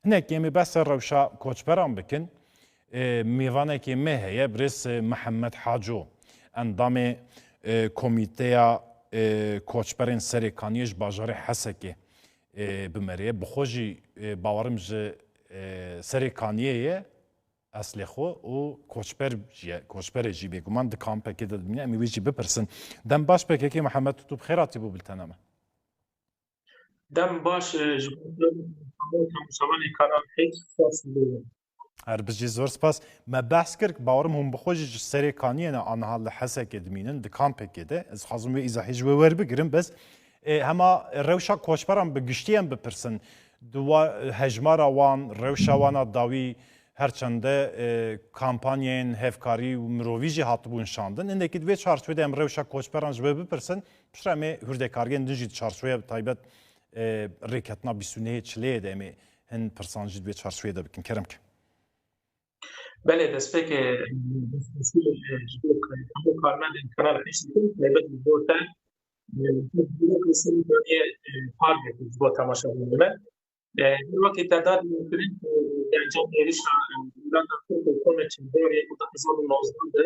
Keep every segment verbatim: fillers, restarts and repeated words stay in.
Hinek em ê behsa rewşa koçberan bikin. E, mêvanekê me heye, birêz, e, Mihemed Haco, endamê, e, Komîteya, e, Koçberên Serêkaniyê ji bajarê Hesekê, e, bi me re ye. Bi xwe jî, e, bawerim ji, e, Serêkaniyê ye, eslê xwe û koçber jî ye, koçberê jî bêguman di kampekê de dimîne. Em ê wî jî bipirsin. Dem baş P K K Mihemed, tu bi xêr hatî bo biltena me. Dem baş, e, ji bo hemû temaşevanên Kanal Heşt, spas dikim. Her bijî, zor spas. Me behs kir, bawerim hûn bi xwe jî ji Serêkaniyê ne, aniha li Hesekê dimînin, di kampekê de. Ez dixwazim wê îzahî ji we werbigirim, bes, e, hema rewşa koçberan bi giştî em bipirsin. Di wa-, hejmara wan, rewşa wan a dawî, her çende, e, kampanyayên hevkarî û mirovî jî hatibûn şandin. Hindekî di vê çarçovê de em rewşa koçberan ji we bipirsin. Piştre em ê hûrdekariyên din jî di çarçoveya bi taybet, e, rêketina bîst û nehê çileyê de em ê hin pirsan jî di vê çarçoyê de bikin. Kerem ke. Belê, destpêkê, e, destpêkê, e, ji bo hemû karmendên Kanal Heşt dikim, taybet ji bo te, e, ji bo kesên Kanal, e, par dikim ji bo temaşevanê me. E, her wekî te da diyarkirin ku, e, di encamê êrişa, e, dewleta Tirk û komê çekdarê ku di hezar û nozdeh de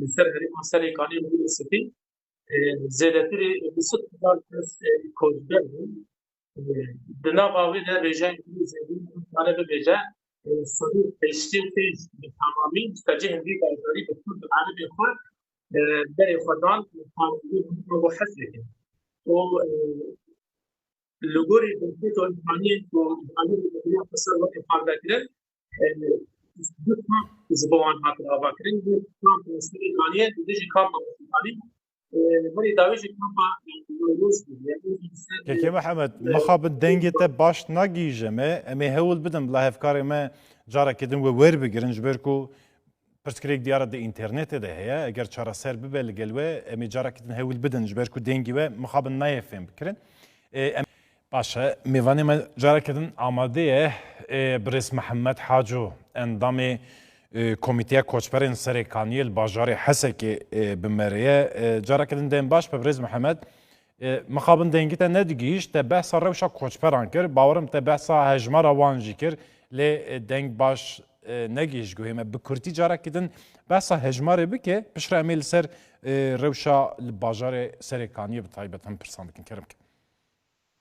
li ser herêma Serêkaniyê li Ûrûsifî, e, zêdetirî du sed hezar kes, e, koçber bûn. E, di nava wê de rêjayên kulî zêdî dikare bibêje, e, sedî heştê û pênc bi temamî ji tercihên vî bajarî bi Kurd û Erebên xwe, e, berê xwe dan parêzgehê bo Hesekê. Û, e, Li gorî berfê ku îmkaniyên ku ji aliyê Rêveberiya Xweser weke parve kirin, e, du kamp ji bo wan hatin avakirin. Yek kampa Serêkaniyê, di dijî kampa Serêkanî, e, berî dawî jî kampa, e, Newroz bû. Yanî, Kekê Mihemed, mixabin dengê te baş nagihîje me. Em ê hewl bidin bila hevkarê me carekê din we werbigirin, ji ber ku pirsgirêk diyar e di înternetê de heye. Eger çareser bibe li gel we, em ê carekî din hewl bidin, ji ber ku dengî we mixabin nayê fêm bikirin. Ê, em, baş e, mêvanê me carekî din amade ye. Ê, birêz Mihemed Haco, endamê, ê, Komîteya Koçberên Serêkaniyê li bajarê Hesekê, ê, bi me re ye. Ê, carekî din dem baş be, birêz Mihemed. E, mixabin dengî te nedigihîşt, te behsa rewşa koçberan kir. Bawerim te behsa hejmara wan jî kir. Lê, e, deng baş, e, negihîşt guhê me. Bi kurtî carekî din behsa hejmarê bike. Piştre em ê li ser, e, rewşa li bajarê Serêkaniyê bi taybet hin pirsan dikin. Kerem ke.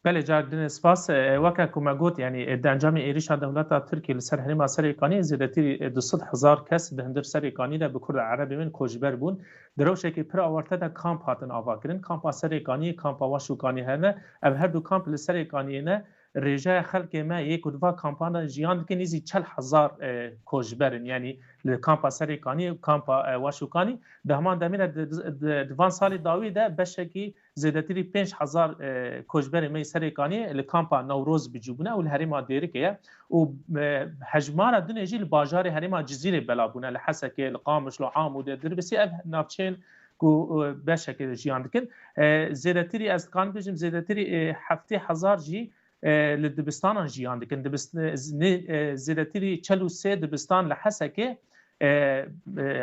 Belê, carek din spas. E, weke ku me got, yanî, e, di encamê êrişa dewleta Tirkiyê li ser herêma Serêkaniyê zêdetirî, e, du sed hezar kes di hundir Serêkaniyê de bi Kurd û Erebê bên koçber bûn. Di rewşekî pir awarte de kamp hatin avakirin. Kampa Serêkaniyê, kampa Waşûkanî hene. Ev her du kamp li Serêkaniyê ne. Rêjeya xelkê me yê ku di va kampan de jiyan dike nêzî çel hezar, e, koçber in. Yanî li kampa Serêkaniyê û kampa, e, Waşûkanî. Di heman demê de di, di, di van salê dawî de beşekî zêdetirî pênc hezar, e, koçberê me yê Serêkaniyê li kampa Newroz bi cî bûne û li herêma Dêrikê ye. Û, e, hejmara dinê jî li bajarê herêma Cizîrê bela bûne, li Hesekê, li Qamişlo, Amûdê, Dirbisî, ev navçeyên ku, e, beşekê de jiyan dikin. E, zêdetirî, ez dikarim bêjim, zêdetirî, e, heftê hezar jî, e, li dibistanan jiyan dikin. Dibist-, e, nê-, e, zêdetirî çel û sê dibistan li Hesekê, e, e,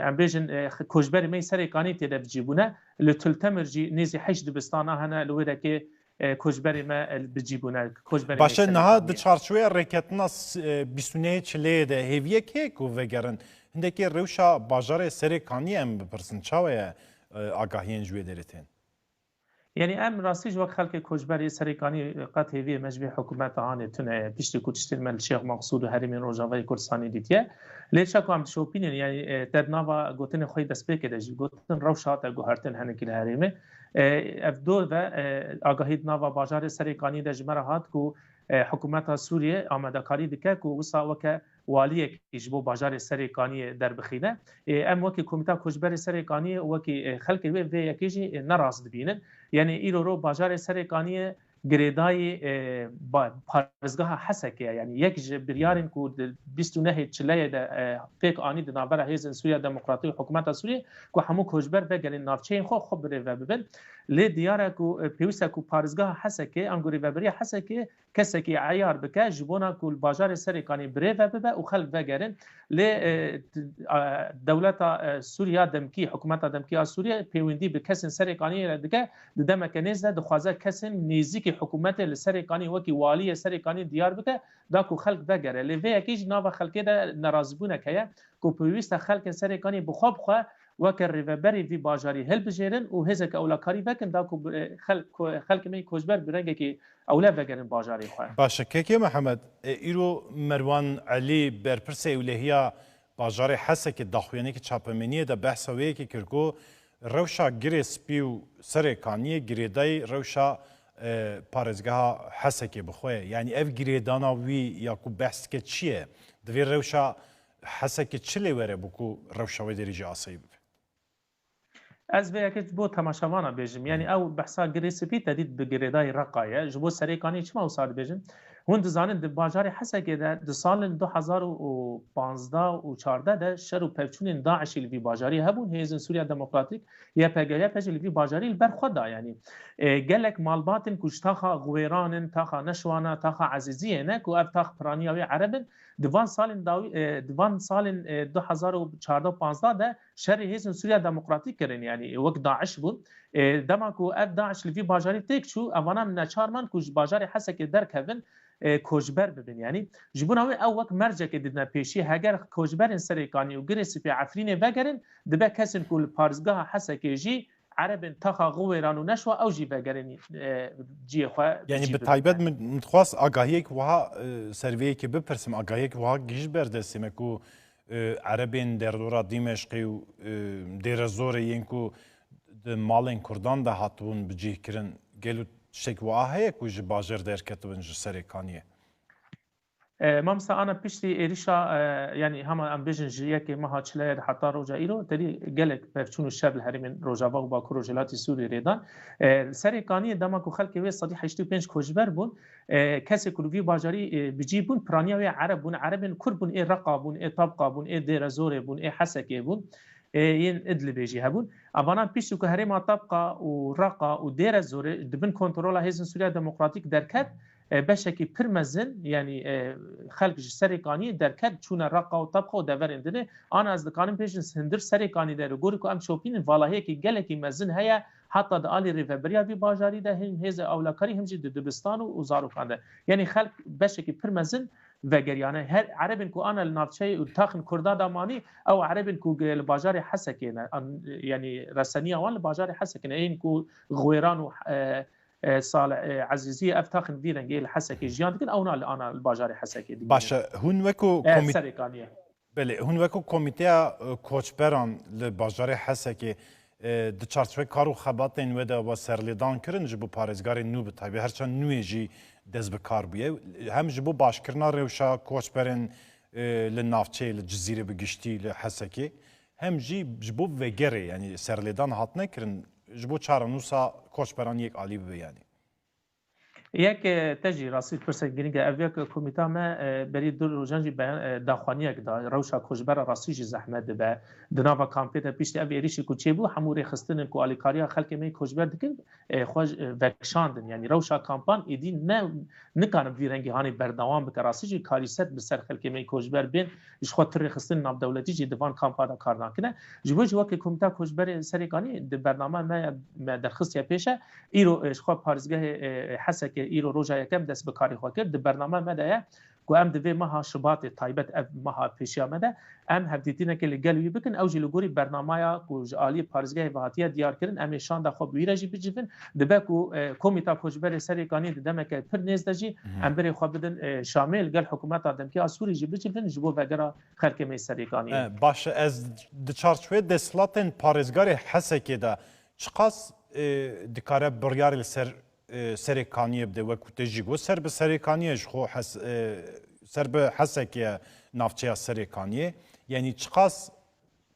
em bêjin, e, koçberê me yê Serêkanî tê de bi cî bûne. Li Til Temir jî nêzî heşt dibistana hene, li wê dekê, e, koçberê me, e, bi cî bûne. Koçberê me yê Serêkaniyê. Baş e, niha di çarçoveya rêketina s-, e, bîst û nehê çileyê de hêviyek heye ku vegerin? Hindekê rewşa bajarê Serêkaniyê em bipirsin, çawa ye, e, agahiyên ji wê derê tên? Yanî em rastî jî wek xelkê koçberê Serêkanî qet hêviyê me ji vê hikûmeta hanê tune ye. Piştî ku tiştên me li Şêx Meqsûd û herêmên Rojavayê Kurdistanê dîtiye. Lê çaku em dişopînin, yanî, e, te di nava gotinê xwe yê destpêkê de jî gotin, rewş hate guhertin hinekî li herêmê. E, ev dor ve, e, agahî di nava bajarê Serêkaniyê de ji me re hat ku, e, hikûmeta Sûriyê amadekarî dike ku wisa weke waliyekî ji bo bajarê Serêkaniyê derbixîne. Ê, em wekî Komîta Koçberê Serêkaniyê û wekî, ê, xelkê wê vê yekê jî, ê, ne rast dibînin. Yanî îro ro bajarê Serêkaniyê girêdayî, ê, ba-, parêzgeha Hesekê ye. Yanî yek ji biryarên ku di bîst û nehê çileyê de, ê, pêk anî di navbera Hêzên Sûriya Demokratî û Hikûmeta Sûriyê ku hemû koçber vegerên navçeyên xwe, xwe birêve bibin. Lê diyar e ku, e, pêwîst e ku parêzgeha Hesekê, ango rêveberiya Hesekê kesekî eyar bike, ji bona ku li bajarê Serêkanî birêve bibe û xelk vegerin. Lê, e, t-, a, dewleta, e, Sûriya demkî, hikûmeta demkî a Sûriyê pêwendî bi kesên Serêkaniyê re dike, di demeke nêz de dixwaze kesên nêzîkî hikûmetê li Serêkanî wekî waliyê Serêkanî diyar bike, da ku xelk vegere. Lê vê yekê jî nava xelkê de nerazîbûnek heye ku pêwîst e xelkên Serêkanî bi xwe bi xwe weke rêveberê vî bajarî hilbijêrin û hêzeke ewlekarî vekin, da ku bi, xelk, xelkê me yê koçber bi rengekî ewle vegerin bajarê xwe. Baş e, Kekê Mihemed, e, îro Merwan Elî, berpirsê ewlehiya bajarê Hesekê, daxuyaniyekî çapemeniyê de behsa wê yekê kir ku rewşa Girê Spî û Serêkaniyê girêdayî rewşa, e, parêzgeha Hesekê bi xwe ye. Yanî ev girêdana wî ya ku behs dike çi ye? Divê rewşa Hesekê çi lê were bû ku rewşa wê derê jî asayî bibe? Ez vê yekê ji bo temaşevana bêjim. Yanî ew behsa Girê Spî tedît bi girêdayî Reqa ye. Ji bo Serêkaniyê çima wisa dibêjim? Hûn dizanin di bajarê Hesekê de di salên du hezar û panzdeh û çardeh de şer û pevçûnên DAIŞ'î li vî bajarî hebûn. Hêzên Sûriya Demokratîk, Y P G, Y P G jî li vî bajarî li ber xwe da. Yanî, e, gelek malbatên ku ji taxa Xwêran in, taxa Neşwana, taxa Ezîziyê ne ku ev tax piraniya wê Ereb in, di van salên dawî, e, di van salên, e, du hezar û çardeh panzdeh de şerê hêzên Sûriya Demokratîk kirin, yanî wek DAIŞ bûn. E, dema ku ev DAIŞ li vî bajarî têk çû, evana neçar man ku ji bajarê Hesekê derkevin, e, koçber bibin. Yanî ji bona wê ew wek mercekê didine pêşî, heger koçberên Serêkanî û Girê Spî Efrînê vegerin, dibe kesên ku li parêzgeha Hesekê jî Erebên taxa Xwêran û Neşwa ew jî vegerin, e, cihê xwe. Yanî bi taybet min, min dixwast agahiyek wiha, e, ser vê yekê bipirsim, agahiyek wiha gihîşt ber destê me ku, e, Erebên derdora Dîmeşqê û, e, Dêrezorê yên ku di malên Kurdan de hatibûn bi cih kirin, gelo tiştek wiha heye ku ji bajêr derketibin ji Serêkaniyê? E, mamosta, ana piştî êrişa, e, yanî hema em bêjin ji yekê meha çileyê de heta roja îro, tedî gelek pevçûn û şer li herêmên Rojava û Bakur Rojhilatê Sûriyê rê dan. E, Serêkaniyê dema ku xelkê wê sedî heştê û pênc koçber bûn, e, kesê ku li vî bajarî, e, bi cî bûn, piraniya wê Ereb bûn, Erebên Kurd bûn, ê Reqa bûn, ê Tabqa bûn, ê Dêrezorê bûn, ê Hesekê bûn, ê yên Idlibê jî hebûn. Evanan piştî ku herêma Tabqa û Reqa û Dêrezorê di bin kontrola Hêzên Sûriya Demokratîk derket, e, beşekî pir mezin, yanî, e, xelk ji Serêkaniyê derket, çûne Reqa û Tabqa û deverên dinê. Ana ez dikarim bêjin, hundir Serêkanî de li gorî ku em şopînin, valahiyekî gelekî mezin heye, heta di alî rêveberiya vî bajarî de, him hêzê ewlekarî, him jî di dibistan û, û zarokan de. Yanî xelk beşekî pir mezin vegeriyane. Her Erebên ku ana li navçeyê û taxên Kurda de manî, ew Erebên ku ge-, li bajarê Hesekê ne, an, yanî reseniya wan li bajarê Hesekê ne. Ên ku Xwêran û, e, e, Salih, e, Ezîzî, ev taxên vî rengê li Hesekê jiyan dikin, ew na li ana li bajarê Hesekê digihînin. Baş e, hûn wekû E, komît-, Serêkaniyê. Belê, hûn wekû komîteya, e, koçberan li bajarê Hesekê, e, di çarçovê kar û xebatên wê de we serlêdan kirin ji bo parêzgarên nû bi taybet, her çend nûyê jî dest bi kar bûye. Hem ji bo başkirina rewşa koçberên, e, li navçeyê, li Cizîrê bi giştî, li Hesekê, hem jî ji bo vegerê, yanî serlêdan hatine kirin, ji bo çarenûsa koçberan yek alî bibe yanî. Yek, e, te jî rastî pirsek girîng e. Ev yek komîta me, e, berî du rojan jî beyan, e, daxuyaniyek da. Rewşa koçbera rastî jî zehmet dibe. Di nava kampê de piştî ev êrişî ku çêbû, hemû rêxistinên ku alîkariya xelkê me yê koçber dikin, e, xwe, e, vekişandin. Yanî rewşa kampan êdî ne, nikarin vî rengî hanê berdewam bike. Rastî jî karîset bi ser xelkê me yê koçber bên, ji xwe tu rêxistin navdewletî jî di van kampa de kar nakine. Ji bo jî weke Komîta Koçberê Serêkanî di bername me, me derxistiye pêş e. Îro, e, ji xwe parêzgehê, e, Hesekê îro roja yekem dest bi karê xwe kir. Di bername me de ye ku em di vê meha Şibatê, taybet ev meha pêşiya me de, em hevdîtinekê li gel wî bikin. Ew jî li gorî bernamaya ku ji aliyê parêzgehê ve hatiye diyar kirin, em ê şanda xwe bi wî re jî bicivin. Dibe ku, e, Komîta Koçberê Serêkanî di demeke pir nêz de jî Mhm. em berê xwe bidin, e, Şamê, li gel hikûmeta demkî a Sûrî jî bicivin ji bo vegera xelkê me yê Serêkaniyê. E, baş e, ez di çarçovê desthilatên parêzgarê Hesekê de çiqas, e, dikare biryarê li ser, e, Serêkaniyê bide, wekû te jî got, ser bi Serêkaniyê ji xwe hes-, e, ser bi Hesekê ye navçeya Serêkaniyê. Yanî çiqas,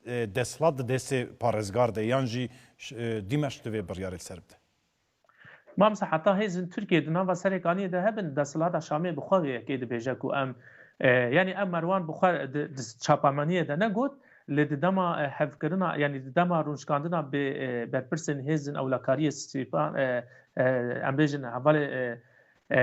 e, desthilat di destê parêzgar de yan jî, e, Dîmeşq divê biryarê li ser bide? Mamsa heta hêzên Tirkiyê di nava Serêkaniyê de hebin, desthilata Şamê bi xwe vê yekê dibêje ku em, e, yanî ev Merwan bi xwe di, di çapemeniyê de negot, Lê di dema, e, hevkirina, yanî di dema rûnişkandina bi, e, berpirsên hêzên ewlekariyê Sîpan, e, e, em bêjin hevalê, e, e,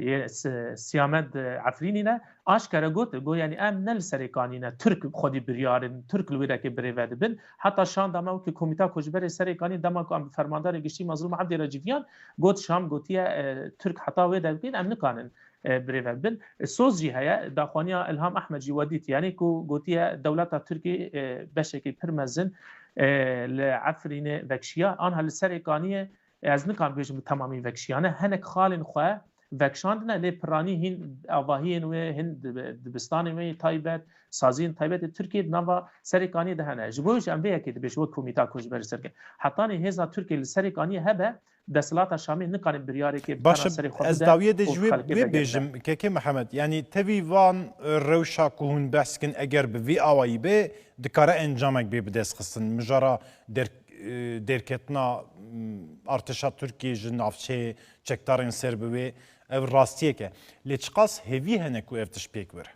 yê Si-, Siyamed, e, Efrînî ne, aşkere got, got, yanî em ne li Serêkanî ne, Tirk xwedî biryar in, Tirk li wê derkê birêve dibin. Heta şanda me wekî Komîta Koçberê Serêkanî dema ku em bi Fermandarê Giştî Mezlûm Ebdî re cîviyan, got, Şam gotiye, e, Tirk heta wê derkê em nikanin, e, birêve bibin. E, soz jî heye, daxwaniya Ilham Ehmed jî we dît, yanî ku gotiye dewleta Tirkî, e, beşekî pir mezin, e, li Efrînê vekişiya, anha li Serêkaniyê, e, ez nikarim bêjim bi temamî vekişiyane. Hinek xalên xwe vekişandine, lê piranî hîn avahiyên wê, hîn dibi-, dibistanên wê yê taybet, saziyên taybet ê Tirkiyê di nava Serêkaniyê de hene. Ji bo jî em vê yekê dibêjin wek Komîta Koçberê Serêkanî. Hetanî hêza Tirkiyê li Serêkaniyê hebe, desthilata Şamê nikane biryarekê bi Baş tena e, serê xwe ez bide dawiyê de û ji wê xelkê wê vegere. Bêjim, Kekê Mihemed, yanî tevî van, e, rewşa ku hûn behs kin, eger bi vî awayî be, dikare encamek bê bidestxistin. Mijara der-, e, derketina, m, artêşa Tirkiyê ji navçeyê, çekdarên ser bi wê, ev rastiyek e. Lê çiqas hêvî hene ku ev tişt pêk were?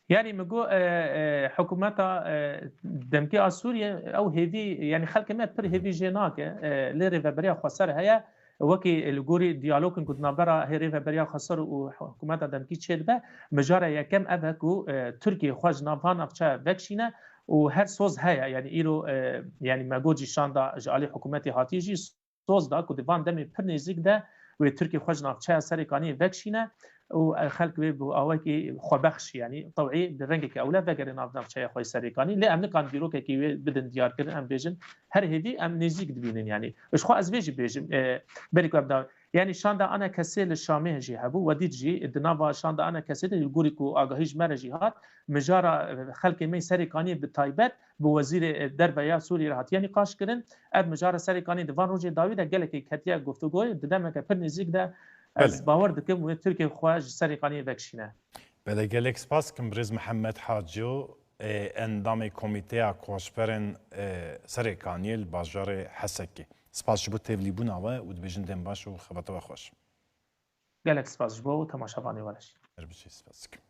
Yanî min got, e, e, hikûmeta, e, demkî a Sûriyê ew hêvî, yanî xelkê me pir hêvî jê nake, e, lê rêveberiya xweser heye. Wekî li gorî diyalogên ku di navbera hê rêveberiya xweser û hikûmeta demkî çêdibe, mijara yekem ev e ku, e, Tirkiye xwe ji nav van navçeya vekişîne û her soz heye. Yanî îro, e, yanî me got jî şanda ji alî hikûmetê hatiye jî soz da ku di van demê pir nêzîk de wê Tirkî xwe ji navçeya Serêkaniyê vekişîne û xelk wê bi awekî xwebexş, yanî tewî bi rengekî ewle vegere nav navçeya xwe yê Serêkanî. Lê em nikan dîrokekî wê bidin diyarkirin, em bêjin her hêvî em nêzîk dibînin. Yanî ji xwe ez vê jî bêjim, e, berî ku em da, yanî şanda anekesê li Şamê jî hebû, we dît jî di nava şanda anekesê de li gorî ku agahî ji me re jî hat, mijara, e, xelkê me yê Serêkaniyê bi taybet bi wezîrê, e, derve ya Sûriyê re hatiye nîqaş kirin. Ev mijara Serêkanî di van rojê dawî de gelekî ketiye guftûgoyê. Di demeke pir nêzîk de ez Belê. Bawer dikim wê Tirkiye xwe ji Serêkaniyê vekişîne. Belê, gelek spas dikim birêz Mihemed Hacio, e, endamê Komîteya Koçberên, e, Serêkaniyê li bajarê Hesekê. Spas ji bo tevlîbûna we û dibêjin dem baş û xebata we xweş. Gelek spas ji bo û temaşevanê we re jî. Her biçî spas dikim.